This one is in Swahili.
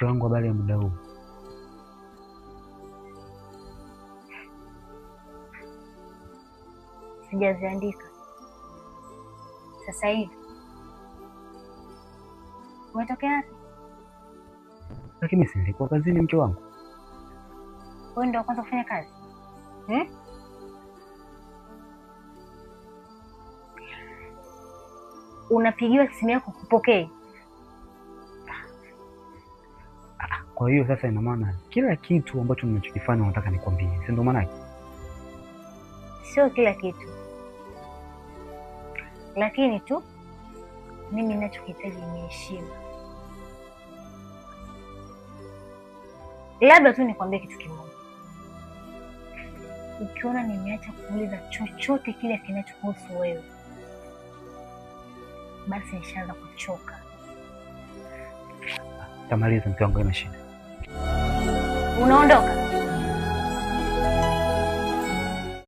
Mke wangu, habari ya muda huu? Sijaziandika sasa hivi. Umetokea wapi? Lakini si nilikuwa kazini, mke wangu. Wewe ndio wa kwanza kufanya kazi hmm? Unapigiwa simu yako kupokee? Kwa hiyo sasa ina maana kila kitu ambacho ninachokifanya unataka nikwambie, si ndio maana yake? Sio kila kitu, lakini tu mimi ninachohitaji ni heshima. Labda tu nikwambie kitu kimoja, ukiona nimeacha kuuliza chochote kile kinachokuhusu wewe, basi nishaanza kuchoka. Tamaliza mke wangu, haina shida. Unaondoka?